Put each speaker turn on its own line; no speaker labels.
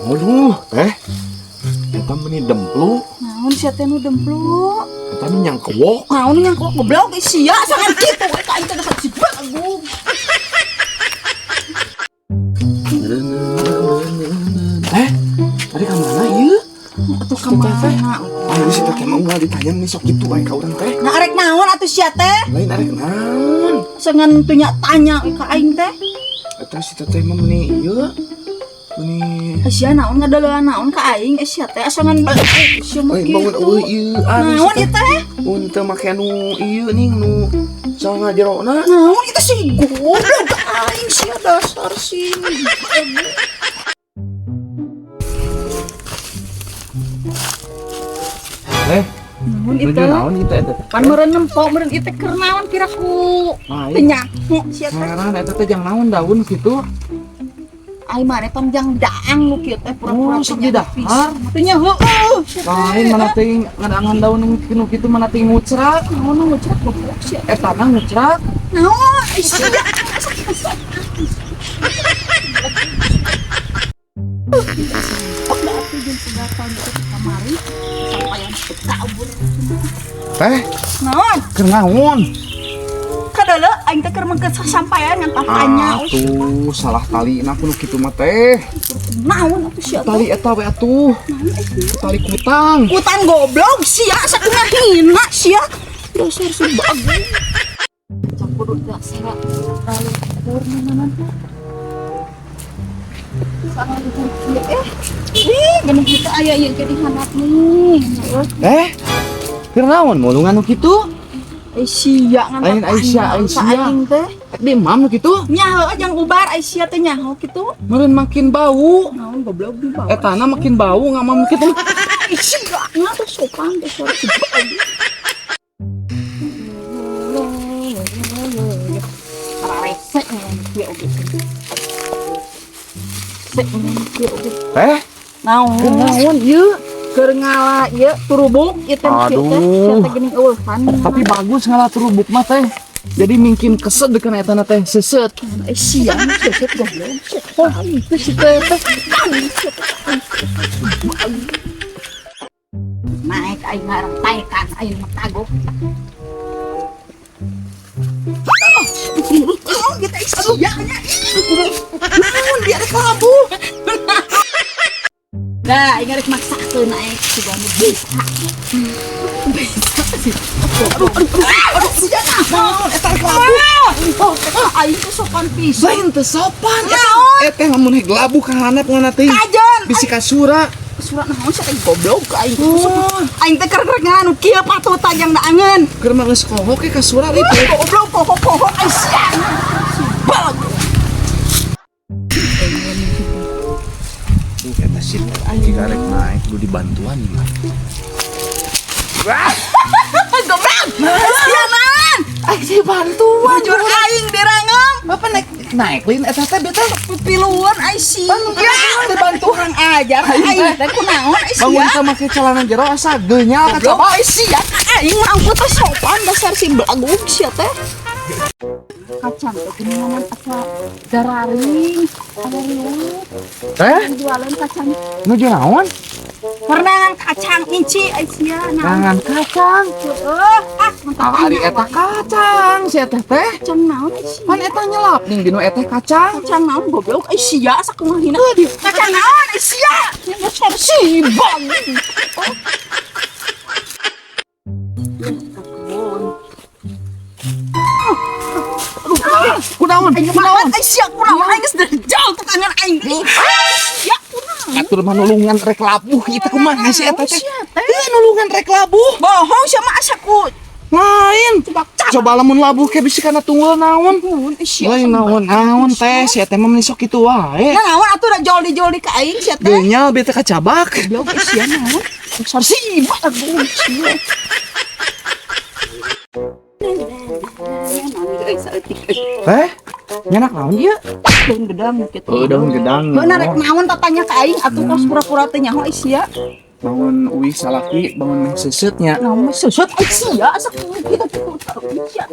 Aduh, teh. Eta meni demplu.
Naon sia teh nu demplu?
Eta nu nyangkewok.
Naon yang kok goblok sia sangan kitu we ka aing teh dasar si bagus.
Teh, tadi ka mana ieu?
Atuh ka mana?
Ayo si teh mah unggal ditanya nih sok kitu aya ka urang teh.
Nah arek naon atuh sia teh?
Lain arek naon.
Sangan tunya tanya ka aing teh.
Eta si teteh mah meni ieu. Meni
Sia naon ngadaleuan naon ka aing sia teh asa ngan balik sia mah
Lain bangun
kitu.
eueuh ieu. Anu
Naon ieu teh?
Mun teu make anu ieu ning nu celana jerona.
Naon itu sih goblok ka aing sia dasar si.
Teh,
Naon
nuju
itu?
naon ieu teh eta?
Pan meureun nempo meureun ieu teh keur naon piraku.
Lain.
Teu nyaho sia teh.
Heran eta teh jang naon daun kitu.
Ai mane pan jang daang nu kieu teh pura-pura
Oh, sok
teu nyaho
didahar.
pisan. Teu nyaho heueuh sia teh.
Lain mana teuing ngadangan daun nu kitu mana teuing ngucrak.
Naon nu ngucrak goblok sia.
Eta mah ngucrak.
Naon ai sia.
Teh,
Naon?
keur naon?
Kadala aing teh keur mengkeun sasampayan ngan tatanya.
Atuh, salah tali na kudu kitu mah teh.
Naon atuh sia teh?
Tali eta we atuh.
Naon ai sia?
Tali kutang.
Kutang goblok sia sakumaha hina sia. Dasar si bagus. Campur dasar lukur nanan. Sangat lukur kieu eh. Ih, geuning kita aya ieu ge di handap nih.
Eh, keur naon mulungan nu kitu?
Ai sia ngan
Lain ai sia, ai sia.
aing teh.
Ek demam nu kitu?
Nyaho jang ubar ai sia teh nyaho kitu.
Meureun makin bau.
Naon goblok di bawah.
Etana makin bau ngamam kitu.
Ai sia ngatuh sopan dasar si bagus. Rese kieu oge. Rese kieu oge.
Teh,
Naon?
keur naon ieu?
Keur ngala ieu turubuk ieu teh kieu teh.
Aduh.
Sia teh geuning eueuhan.
Tapi bagus ngalah terubuk mah teh. Jadi mungkin keset dekan etana teh seset.
Ai sia seset goblok.
Oh, itu si teh teh.
Naik aing ngarang taekan aing mah tagok. Oh, kita sia nya. Naon dia rek labuh. Nah, aing rek maksakeun naik siga nu bisa. Bisa sih. Aduh, aduh, aduh, aduh, sia naon eta rek labuh. Oh, aing teh sopan pisan.
Lain teh sopan.
Naon?
Eta teh lamun heg labuh ka handap ngana teh.
Kajen.
Bisi kasura.
Surat naon sia teh goblok aing teh sopan. Aing teh keur rek nganu kieu patutan jang daangeun.
Keur mah geus kohok ke kasura deui teh.
Goblok kohok-kohok ai sia. Si bagus.
Duh, eta si teh anjing arek naik kudu dibantuan ieu.
Goblok. Sia naon?
Aing sih bantuan.
Jujur aing dirangem.
Bapak naik naik lain eta teh beta
Pipiluan ai sia.
dibantuan.
Kurang ajar aing teh kunaon ai sia.
Bangun sama ke celana jero asa geunyal ka
Goblok
coba.
ai sia. Aing mah angkut teh sopan dasar si belagug sia teh. Kacang teh geuningan asa dararing, ada riweuh.
Teh,
Jualan kacang.
nuju naon?
Karenangan kacang inci ai sia naon.
Nangan kacang.
Heuh, ah mantap.
Ah, ari eta kacang si eteh teh.
Kacang naon ai sia?
Pan eta nyelap ning dinu eteh kacang.
Kacang naon goblok ai sia sakumaha hina. Kacang naon ai sia? Dasar si bang.
Aduh, kunaon?
Aing kunaon ai sia kunaon aing geus jauh tukangan aing. Sia kunaon?
Atur mah nulungan rek labuh ieu teh kumaha si eta teh?
Sia teh.
Eh, nulungan rek labuh.
Bohong sia mah asa ku
Lain.
coba cap.
Coba lamun labuh ke bisi kana tunggul naon.
Naon ai sia.
Lain naon naon teh si eta mah meni sok kitu wae.
Nah naon atuh da jol-jol ka aing sia teh.
Geunyal bete kacabak.
Goblok ai sia naon? Dasar si bagus sia.
Teh, nyanak naon ieu?
Daun gedang kitu.
Oh, daun gedang.
Heuh rek naon tatanya ka aing atuh kos pura-pura teh nyaho ai sia.
Bangun uih salaki, bangun meh seuseutnya.
Naon mah seusut ai sia asa kitu kitu sia.